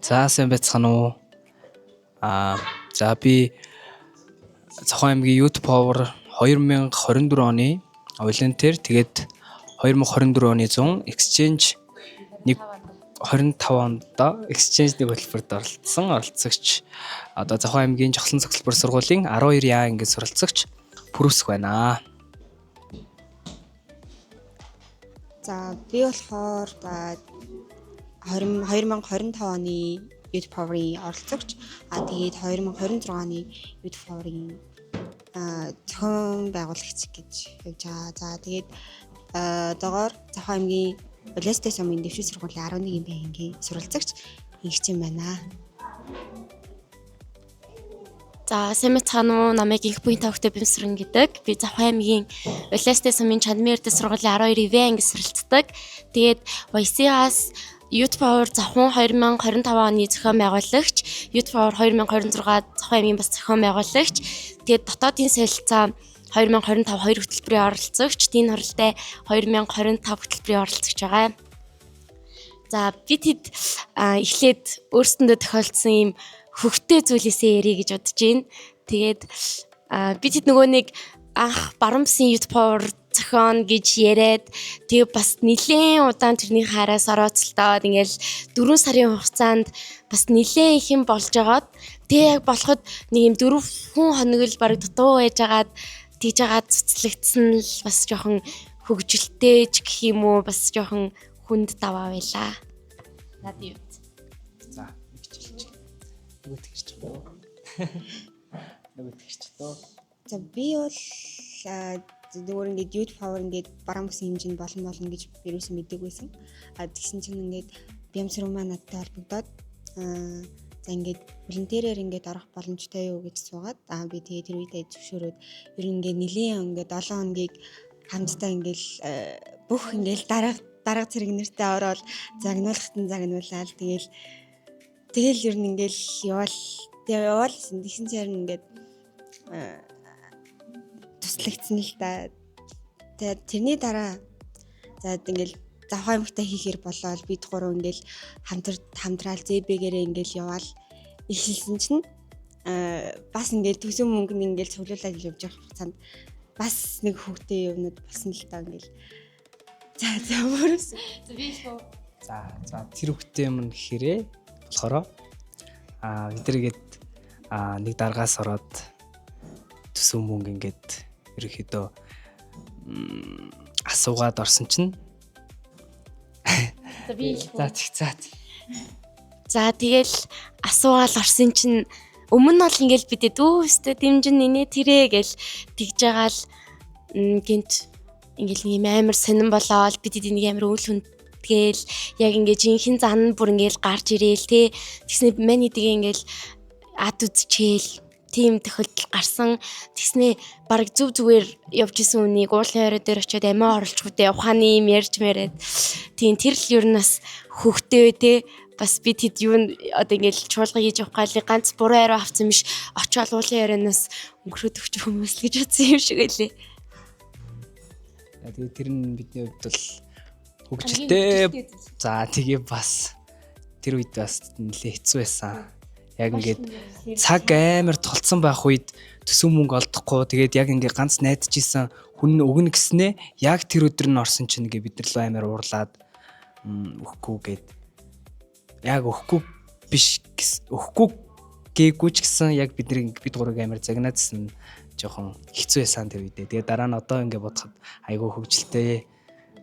За, сайн байцгаана уу? За, би Завхан аймгийн Youth Power 2024 оны волонтер, тэгээд 2024 оны 100 Exchange 1 25 онд Exchange 1 хөтөлбөрт оролцсон оролцогч, одоо Завхан аймгийн Жохлон цогцлбор сургуулийн 12 Я ангийн суралцагч Пүрүсг байна. За, би болохоор 20 2025 оны Youth Power-ийн оролцогч. Тэгээд 2026 оны Youth Power-ийн зохион байгуулагч гэж явж байгаа. За, тэгээд одоогоор Завхан аймгийн Улаастай сумын дэвшил сургуулийн 11 Б ангийн суралцагч ингэч юм байна. За, сайн байцгаана уу? Намайг Инх буян тавхтай Бимсрэн гэдэг. Би Завхан аймгийн Улаастай сумын Чандмын Эрдэнэ сургуулийн 12 В анги суралцдаг. Тэгээд YC-аас Youth Power Завхан 2025 оны зохион байгуулагч, Youth Power 2026 Завхан аймгийн бас зохион байгуулагч. Тэгээд дотоодын солилцоо 2025 хоёр хөтөлбөрийн оролцогч, дийн хуралтай 2025 хөтөлбөрийн оролцогч байгаа. За, би тэд эхлээд өөрсөндөө тохиолдсон ийм хөвгтэй зүйлээсээ ярих гэж бодож байна. Тэгээд би тэд нөгөө нэг анх баруун бүсийн Youth Power зохион гэж яриад, тэгээ бас нилээн удаан тэрний хараас орооцолтоод, ингээл 4 сарын хугацаанд бас нилээн их юм болж байгаад, тэгээ яг болоход нэг юм 4 хоног л бараг дутуу байжгаад тэгж жагаад цэцлэгдсэн л бас жоохон хөгжилтэй ч гэх юм уу, бас жоохон хүнд даваа байлаа. Надын хувьд. За, нэг хичээлч. Нөгөө тэгэрч дөө. Нөгөө тэгэрч дөө. За, би бол зүгээр ингээд Youth Power ингээд баруун бүсийн хэмжээнд болно болно гэж ерөөсөө мэдээгүй байсан. Тэгсэн чинь ингээд Бямсруу маань надтай холбогдоод, за, ингээд волонтерээр ингээд орох боломжтой юу гэж суугаад, би тэгээ тэр үедээ зөвшөөрөөд, ер нь ингээд нэлийн ингээд 7 хоногийг хамтдаа ингээд бүх ингээд дарга дарга цэрэг нэртэй ороод загнуулахад нь загнуулаад, тэгэл тэгэл ер нь ингээд яваал, тэгээ яваал. Тэгсэн чинь харин ингээд туслагдсан л да. Тэгээд тэрний дараа за ингээл Завхан аймагтай хийхээр болоод бид гурав ингээл хамтраал ЗБ-гээрээ ингээл яваал эхэлсэн чинь бас ингээл төсөв мөнгө нь ингээл цуглуулаад явж байгаа хугацаанд бас нэг хөвгтэй юмнууд болсон л даа ингээл. За за, мөрөс. За, би их. За, тэр хөвгтэй юм гэхээрээ болохоор бид нар ингээд нэг даргаас ороод төсөв мөнгө ингээд ерөнхийдөө асуугаад орсон чинь За, би их. За, тэг, за. За, тэгэл асуугаал орсон чинь өмнө нь бол ингээл бид дүүстэй дэмжин нинэ тэрэ гэл тэгж байгаа л гинт ингээл нэг юм амар сонирн болоод, бид энийг амар үл хүндгээл, яг ингээ жинхэнэ зан бүр ингээл гарч ирээл те. Тэгснэ мань хэдийг ингээл ад үзчихээл тийм тохиолдол гарсан. Тэгснэ бараг зүв зүгээр явж исэн үнийг уулын орой дээр очиод амиа оруулчихгүй ухааны юм ярьж мэрэд. Тийм, тэр л ер нь бас хөвгтэй те. Бас би тэд юу одоо ингээл чуулга хийж явах гал ганц буруу ариу авсан биш, очиод уулын оройноос өнгөрөөд өгч хүмүүс л гэж бодсон юм шиг байлээ. Тэгээ тэр нь бидний хувьд бол хөгжилтэй. За, тэгээ бас тэр үед бас нэлээ хэцүү байсан. Яг ингээд цаг амар толцсон байх үед төсөв мөнгө олдохгүй, тэгээд яг ингээд ганц найдаж исэн хүн өгнө гэснээ яг тэр өдөр нь орсон чинь ингээ бид нар л амар уурлаад, өгөхгүй гээд, яг өгөхгүй биш, өгөхгүй гээгүй ч гэсэн яг бид нар бид гурыг амар загнаадсэн, жоохон хэцүү байсан тэр үедээ. Тэгээ дараа нь одоо ингээ бодоход айгүй хөгжилтэй.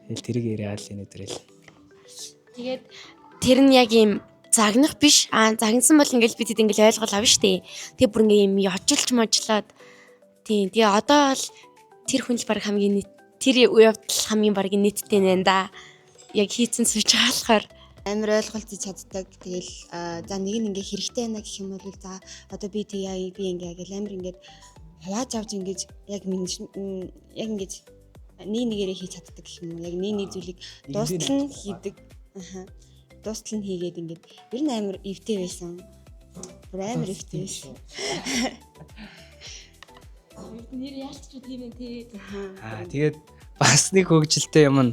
Тэгэл тэрийг яриад энэ өдрөл. Тэгээд тэр нь яг ийм загнах биш. Загнасан бол ингээл бид ингээл ойлгол авна штэ. Тэгээ бүр ингээ юм ёжилж можлоод, тийм. Тэгээ одоо бол тэр хүн л баг хамгийн нийт тэр үе явдал хамгийн баг нийттэй нэ да. Яг хийцэн сууж байгаа болохоор амар ойлголцож чаддаг. Тэгэл за, нэг нь ингээ хэрэгтэй байна гэх юм бол, за, одоо би тэг яа, би ингээ гэл амар ингээд хувааж авч ингэж яг яг ингэж нэг нэгээрээ хийж чаддаг гэх юм уу. Яг нэг нэг зүйлийг дуустал нь хийдэг. Аха. Дуустал нь хийгээд ингээд ер нь амар эвтэй байсан. Бүр амар эвтэй байсан. Нэр яалч ч тийм ээ тий. Тэгээд бас нэг хөгжилтэй юм нь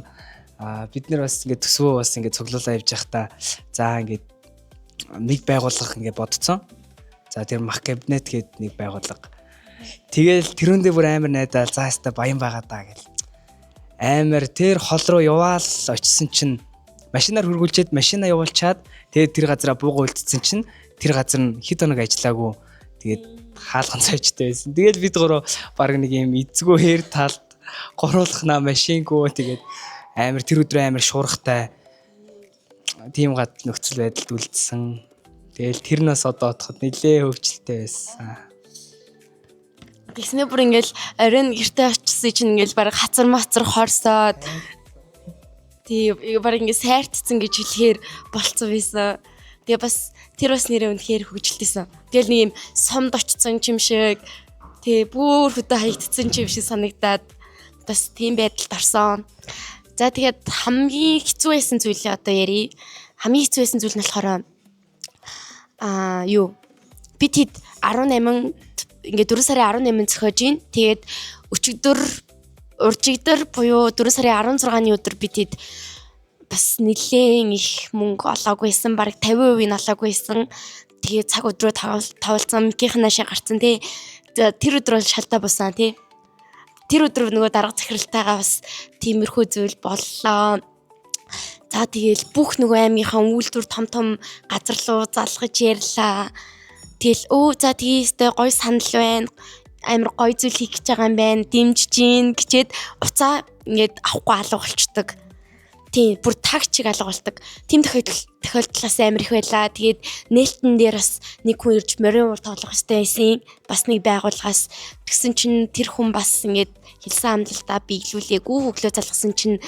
бид нар бас ингээд төсвөө бас ингээд цуглуулаа явж байхдаа, за, ингээд нэг байгууллага ингээ бодцсон. За, тэр мах кабинет гээд нэг байгууллага. Тэгэл тэрүүндээ бүр амар найдаал, за хаста баян байгаа даа гэл. Амар тэр хол руу яваал очисон чинь машинаар хөргүүлчихэд, машина явуулчаад, тэгээд тэр газараа бууга үлдсэн чинь тэр газар нь хэд хоног ажиллаагүй. Тэгээд хаалган цойчтой байсан. Тэгэл бид гурав баг нэг юм эзгүй хээр талд гуруулхнаа машингүй, тэгээд амар тэр өдрөө амар шуурхтай тийм гад нөхцөл байдалд үлдсэн. Тэгэл тэр нас одоо бодоход нэлээ хөвчлөлтэй байсан. Тэгснээ бүр ингээл оройн гэртээ очсон чинь ингээл баг хацар мацар хорсоод, тий, баг ингээ сайртцсан гэж хэлэхээр болцсон байсан. Тэгээ бас тэр бас нэрээ үнэхээр хөгжилтэйсэн. Тэгэл нэг юм сомд очсон юм шиг, тий, бүр хөдөө хаягдсан юм шиг санагдаад бас тийм байдалд орсон. За, тэгээд хамгийн хэцүү байсан зүйлээ одоо ярив. Хамгийн хэцүү байсан зүйл нь болохоор юу, би тэд 18 ингээд 4 сарын 18-нд зохиож гин. Тэгээд өчигдөр, уржигдар буюу 4 сарын 16-ны өдөр би тэд бас нэлээд их мөнгө олоогүй байсан. Бараг 50% нь олоогүй байсан. Тэгээд цаг өдрөө тавалцсан микийнх наашаа гарцсан, тий. За, тэр өдөр бол шалтаа бусан, тий. Тэр өдөр нөгөө дарга захиралтайгаа бас тиймэрхүү зүйл боллоо. За, тэгэл бүх нөгөө аймгийнхаа үйлдвэр том том газар руу залгаж ярьлаа. Тэгэл өө за тэгээ өстой гоё санал байна. Амар гоё зүйл хийх гэж байгаа юм байна. Дэмжиж гин гэчээд уцаа ингээд авахгүй алга болчдөг. Тийм, бүр таг чиг алга болдог. Тийм тохиолдлоос амар их байлаа. Тэгээд нээлтэн дээр бас нэг хүн ирж морин уур тоглох хэрэгтэй байсан. Бас нэг байгууллагаас. Тэгсэн чинь тэр хүн бас ингээд хэлсэн амлалтаа биелүүлээгүй, хөглөө залгасан чинь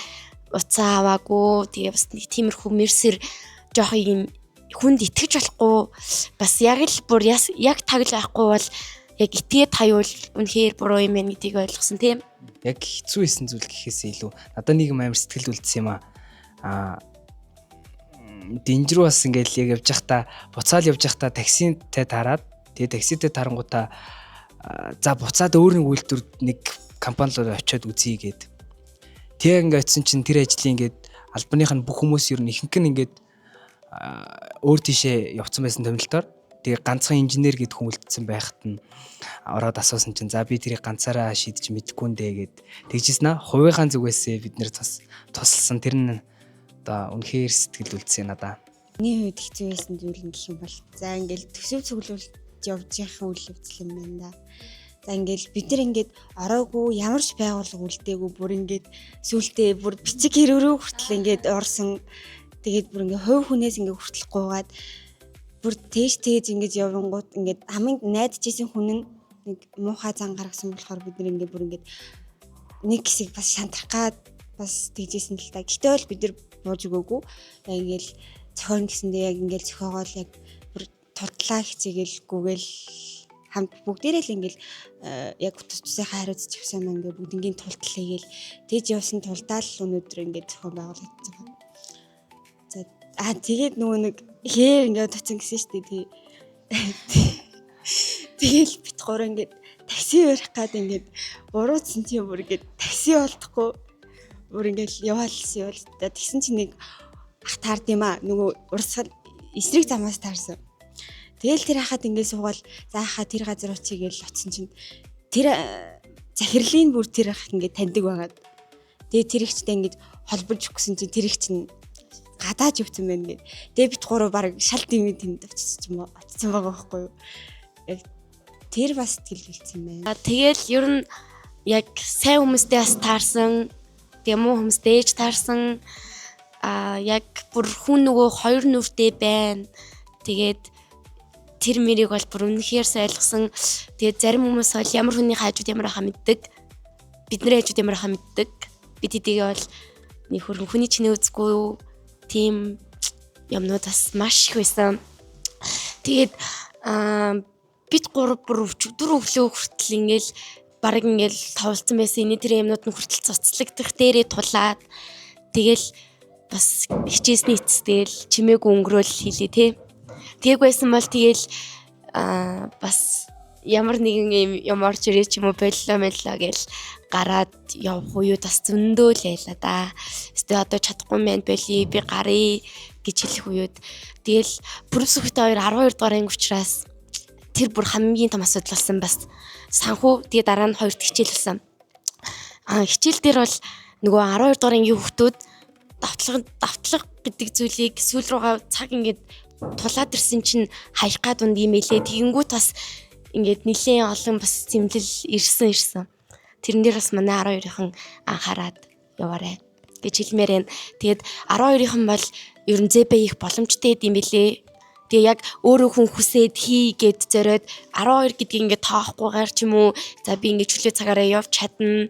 уцаа аваагүй. Тэгээ бас нэг тиймэрхүү мэрсэр жоох юм хүнд итгэж болохгүй, бас яг л бүр яг таг л байхгүй бол яг итгээд хаюул үнэхээр буруу юм байна гэдгийг ойлгосон, тийм. Яг хэцүү байсан зүйл гэхээс илүү надад нэг юм амар сэтгэл үлдсэн юм аа. Аа, дэнж рүү бас ингээл яг явж байхдаа, буцаал явж байхдаа таксинтай тараад, тэгээ такситэй тарангуудаа за буцаад өөр нэг үйлдвэр, нэг компани руу очиод үзье гээд. Тэгээ ингээ очисон чинь тэр ажлын ингээд албаных нь бүх хүмүүс ер нь ихэнх нь ингээд өөр тийшээ явцсан байсан томилтоор, тэгээ ганцхан инженер гэдэг хүн үлдсэн байхад нь ороод асуусан чинь за би тэрийг ганцаараа шийдэж мэдэхгүй нэ гэд тэгжсэн аа. Хувийнхаа зүгээсээ бид нэр тусалсан, тэр нь одоо үнэхээр сэтгэл үлдсэн надаа. Миний хувьд хэцүү байсан зүйл нь гэх юм бол за ингээл төсөв цуглуулж явж явах үйл явдал юм байна да. За, ингээл бид нар ингээд ороогүй, ямар ч байгууллага үлдээгүй, бүр ингээд сүултээ бүр бичиг хэрврүү хүртэл ингээд орсон. Тэгээд бүр ингээд хувь хүнээс ингээд хүртэл гуйгаад бүр тээж тээж ингээд явангууд ингээд хамгийн найдаж исэн хүн нь нэг муухай зан гаргасан болохоор бид нар ингээд бүр ингээд нэг хэсэг бас шантрах гад бас тэгжсэн л та. Гэтэ бол бид нар бууж өгөөгүй. Яг ингээл зохион гэсэндээ яг ингээл зохиогоол яг бүр тутлаа хичээгээл гүгээл хамт бүгдээрээ л ингээл яг тус тусынхаа хариуцж явсан юм, ингээ бүгднгийн тултал хийгээл тэгж явсан тулдаа л өнөөдөр ингээд зохион байгуулагдсан байна. За, тэгээд нөгөө нэг хээр ингээд очсон гэсэн шүү дээ, тий. Тэгэл бит гурав ингээд такси барих гад ингээд урууцсан тийм, бүр ингээд такси олдохгүй, бүр ингээд яваалсан яваал. Тэгсэн чинь нэг ах таард юм а, нөгөө урсгал эсрэг замаас таарсан. Тэгэл тэр хахад ингээд суугаал, за хаа тэр газар очие гэж очсон чинь тэр захирлын бүр тэр ах ингээд таньдаг байгаад. Тэгээ тэр ихчтэй ингээд холбож өгсөн чинь тэр их чинь гадааж өгсөн байна гэд. Тэгээ бит гурав баг шал димийн тэнд очсон очсон байгаа байхгүй юу. Яг тэр бас сэтгэл үлдсэн байна. Тэгэл ер нь яг сайн хүмүүстэй бас таарсан, тэгээ муу хүмүүстэй ч таарсан. Яг бүр хүн нөгөө хоёр нүртэй байна. Тэгээд тэр мэрийг бол бүр үнэхээр сайн ойлгосон. Тэгээд зарим хүмүүс бол ямар хүний хажууд ямар байхаа мэддэг. Бидний хажууд ямар байхаа мэддэг. Бид хэдийгээ бол нэг хөргөн хүний чинээ үзэхгүй тийм юмнууд бас маш их байсан. Тэгээд бид гурав бүр өчигдөр өглөө хүртэл ингээл баг ингээл товлцсон байсан. Энэ тэр юмнууд нь хүртэл цуцлагдах дээрээ тулаад, тэгэл бас хичээсний эцэс тэгэл чимээгүй өнгөрөөл хийлээ, те. Тээгүйсэн бол тэгэл бас ямар нэгэн юм юм орж ирээ ч юм уу, боллоо мэллээ гэл гараад явах үеуд бас зөндөө л байлаа да. Өстой одоо чадахгүй мэн болий, би гарыг гэж хэлэх үеуд. Тэгэл Бүрэмсүхтэй хоёр 12 дугаар анги учраас тэр бүр хамгийн том асуудал болсон бас санхүү. Тэгээ дараа нь хоёр дахь хичээл болсон. А хичээл дээр бол нөгөө 12 дугаар ангийн хүүхдүүд давтлага гэдэг зүйлийг сүүл рүүгээ цаг ингээд тулаад ирсэн чинь хаях гад унд юм элэ. Тэгэнгүүт бас ингээд нилээн олон бас зэмлэл ирсэн. Тэрэн дээр бас манай 12-ийнхэн анхаарад яваарэ гэж хэлмээр байна. Тэгээд 12-ийнхэн бол ер нь зэбэ их боломжтой гэдэм билээ. Тэгээ яг өөрөө хүн хүсээд хий гэд зориод 12 гэдгийг ингээд тоохгүйгээр ч юм уу, за би ингээд чөлөө цагаараа явж чадна.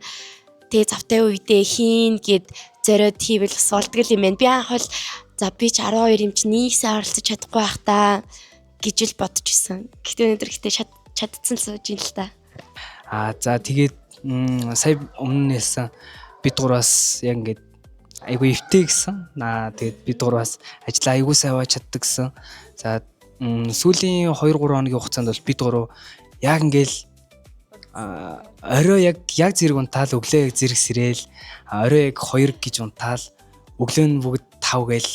Тэгээ завтай үедээ хийн гэд зориод хийвэл бас болдгол юм байна. Би анх бол за би ч 12 юм чи нэг сайн оролцож чадахгүй байх та гэж л бодож исэн. Гэхдээ өнөөдөр гэтээ чадцсан л сууж ин л та. Аа за тэгээд сая өмнө нь хэлсэн бид гураас яг ингээд айгүй эвтэй гэсэн. Аа тэгээд бид гураас ажлаа айгүй сайн аваад чаддаг гэсэн. За сүүлийн 2 3 хоногийн хугацаанд бол бид гурав яг ингээл орой яг зэрэг унтаал, өглөө яг зэрэг срээл, орой яг 2 гэж унтаал, өглөө нь бүгд 5 гээл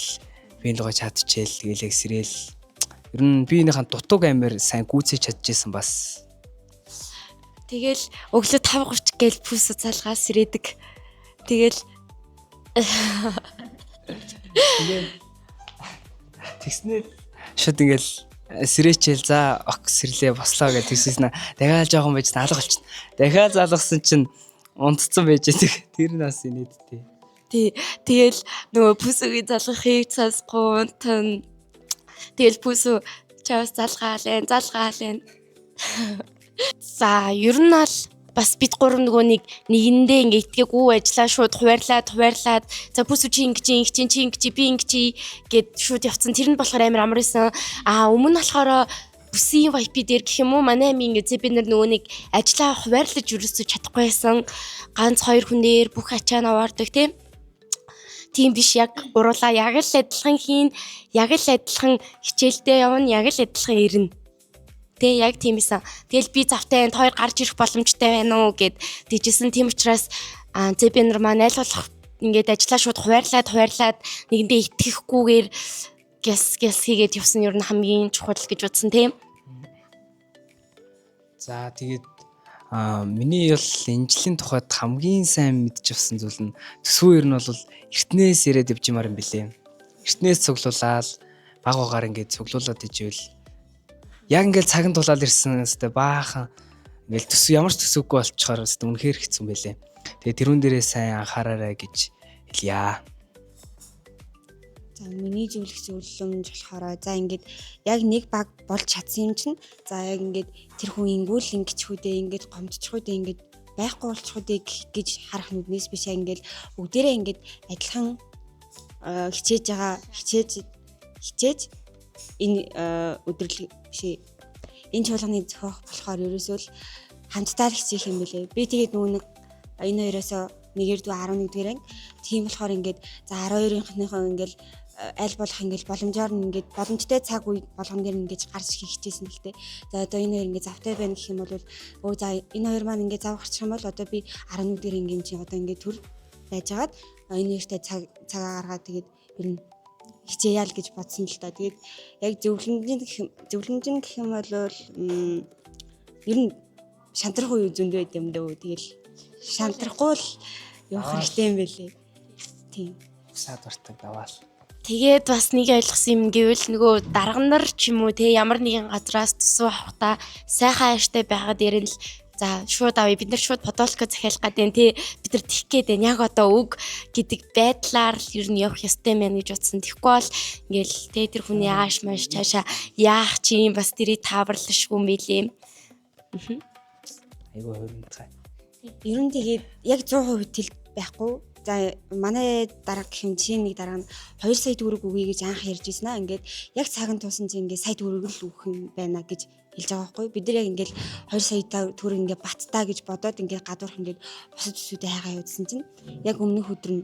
би лугаа чадчихэл тэгэл яг срээл. Ер нь биенийхэн дутууг амар сайн гүйцэж чадчихсан бас. Тэгэл өглөө 5:30 гээл пүс уцаалгаа сэрээдэг. Тэгэл тэгснээр шууд ингээл сэрэчээл за ок сэрлээ бослоо гэж тэгсэн. Дахиад жоохон байж алга болчихно. Дахиад залгасан чинь унтцсан байж байдаг. Тэр нь бас инээдтэй. Тий. Тэгэл нөгөө пүсүгийн залгахыг цасгүй унтан. Тэгэл пүсү чавс залгаалэн залгаалэн. За ер нь бол бас бид гурав нөгөө нэг нэгэндээ ингээ итгээгүй ажиллаа шууд хуваарлаад за пүсү чи ингэж ингэж чи ингэж би ингэж гэд шууд явцсан. Тэр нь болохоор амар амар байсан. Аа өмнө нь болохоор бүсийн VIP дээр гэх юм уу, манай ами ингээ зэбинер нөгөө нэг ажиллаа хуваарлаж ерөөсөө чадахгүй байсан. Ганц хоёр хүнээр бүх ачаа наваардаг тийм. Тийм биш, яг гурлаа яг л адилхан хийн, яг л адилхан хичээлдээ явна, яг л адилхан ирнэ. Тэ яг тийм эсэн. Тэгэл би завтай энд хоёр гарч ирэх боломжтой байна уу гэд тэгжсэн. Тийм учраас зэбинер маань аль болох ингээд ажиллаа шууд хуваарлаад нэгэндээ итгэхгүйгээр гэс гэс хийгээд явсан ер нь хамгийн чухал гэж бодсон тийм. За тэгээд миний бол энэ жилийн тухайд хамгийн сайн мэдчихсэн зүйл нь төсвөө ер нь бол эртнээс яриад явж юмар юм билээ. Эртнээс цуглуулаад баг багаар ингээд цуглуулад ижвэл яг ингээд цаган тулаал ирсэн хэвээр баахан ингээд төсөв ямар ч төсөвгүй болчихоор хэвээр үнэхээр хэцүү байлээ. Тэгээд тэрүүн дээрээ сайн анхаараарай гэж хэлье. За миний зөвлөх зөвлөмж болохоор за ингээд яг нэг баг болж чадсан юм чинь за яг ингээд тэр хүн ингүүл ингэчихүүдээ ингээд гомдчихүүдээ ингээд байхгүй болчихүүдээ гэж харах нүднээс биш, яг ингээд бүгдээрээ ингээд адилхан хичээж байгаа хичээж энэ өдөрлөг биш энэ чуулганы зохиох болохоор ерөөсөө л хамтдаа л хичээх юм бэлээ. Би тэгээд нөгөө нэг энэ хоёроосоо нэгээр дүү 11 дгээр анги. Тийм болохоор ингээд за 12-ийнхнийхөө ингээд аль болох ингээд боломжоор нь ингээд боломжтой цаг үе болгон дээр ингээд гарч хийх хичээсэн л дээ. За одоо энэ хоёр ингээд завтай байна гэх юм бол өө за энэ хоёр маань ингээд зав гарчих юм бол одоо би 11 дгээр ингээд чи одоо ингээд төр байжгаад энэ хоёртой цаг цагаа гаргаад тэгээд ер нь хичээе л гэж бодсон л та. Тэгээд яг зөвлөмжийн гэх юм бол ер нь шантрах үе зөндөө байд юм дөө. Тэгэл шантрахгүй л явах хэрэгтэй юм байлээ. Тийм. Саад бартаг даваал. Тэгээд бас нэг ойлгосон юм гэвэл нөгөө дарга нар ч юм уу те ямар нэгэн газраас төсөв авахдаа сайхан ааштай байгаад ирэн л за шууд авъя, бид нар шууд подолко захиалах гэдэг те бид нар тэгэх гээд байна яг одоо өг гэдэг байдлаар л ер нь явах ёстой юм байна гэж бодсон. Тэгэхгүй бол ингээл те тэр хүний ааш маш цаашаа яах чи юм бас тэрийг тааварлашгүй юм билээ. Айгүй хувимтгай. Ер нь тэгээд яг 100% тэл байхгүй. За манай дарга гэх юм чинь нэг дарга нь 2 сая төгрөг өгье гэж анх ярьж ирсэн аа. Ингээд яг цаг нь туусан чинь ингээд сая төгрөг л өгөх юм байна гэж хэлж байгаа байхгүй. Бид нар яг ингээд 2 сая төгрөг ингээд баттаа гэж бодоод ингээд гадуурх ингээд бусад төсүүдээ хайгаа явуулсан чинь яг өмнөх өдөр нь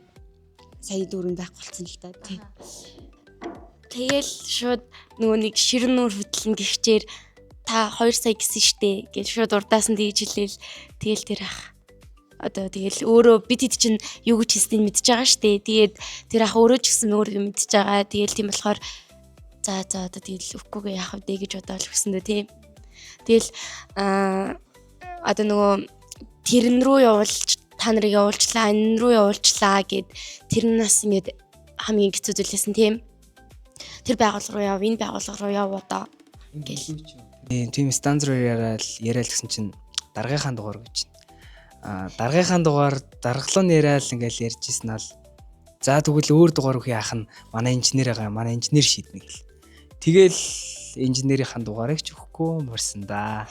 сая төгрөг байхгүй болсон л та. Тийм. Тэгэл шууд нөгөө нэг ширэн нүүр хөдлөн гихчээр та 2 сая гэсэн штэ гэж шууд урдаас нь тэгж хэлээл тэгэл тэр ах. Одоо тэгэл өөрөө бид хэд чинь юу гэж хэлснийг мэдж байгаа штэ. Тэгээд тэр ах өөрөө ч гэсэн өөрөө мэдж байгаа. Тэгэл тийм болохоор за за одоо тэгэл өгөхгүйгээ яах вэ гэж бодоол өгсөн дөө тийм. Тэгэл одоо нөгөө тэрэн рүү явуулж та нарыг явуулчлаа, энэ рүү явуулчлаа гэд тэр нь бас ингээд хамгийн хэцүү зүйлээсэн тийм. Тэр байгууллага руу яв, энэ байгууллага руу яв одоо гэл. Тийм станц руу яриад яриад гэсэн чинь даргынхаа дугаар гэж. Даргынхаа дугаар даргалуу яриад ингээл ярьж ирсэн ал. За тэгвэл өөр дугаар өгөх яах нь манай инженер байгаа, манай инженер шийднэ гэл. Тэгэл инженерийн дугаарыг ч өгөхгүй мөрсөн да.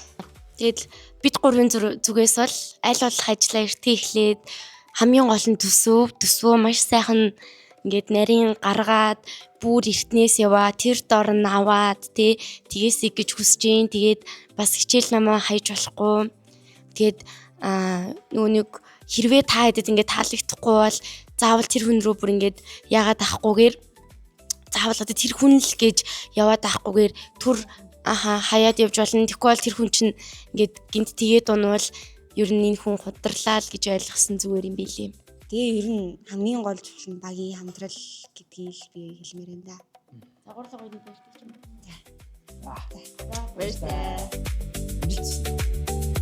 Тэгэл бид гурвын зүгээс бол аль болох ажлаа эртээ эхлээд хамгийн гол нь төсөв маш сайхан ингээд нарийн гаргаад бүр эртнээс яваа тэр дор нь аваад тий тгээсэй гэж хүсэж гин. Тэгээд бас хичээл намаа хайж болохгүй. Тэгээд нөгөө нэг хэрвээ та хэдэд ингээд таалагдахгүй бол заавал тэр хүн рүү бүр ингээд яагаад авахгүйгээр заавал одоо тэр хүн л гэж яваад авахгүйгээр түр аха хаяад явж болно. Тэгэхгүй бол тэр хүн чинь ингээд гинт тэгээд унвал ер нь энэ хүн хударлаа л гэж ойлгосон зүгээр юм билий. Тэгээ ер нь хамгийн гол чухал нь багийн хамтрал гэдгийг л би хэлмээр байна да. Загварлага гоё баяртай юм. За. Баяртай. Амжилт.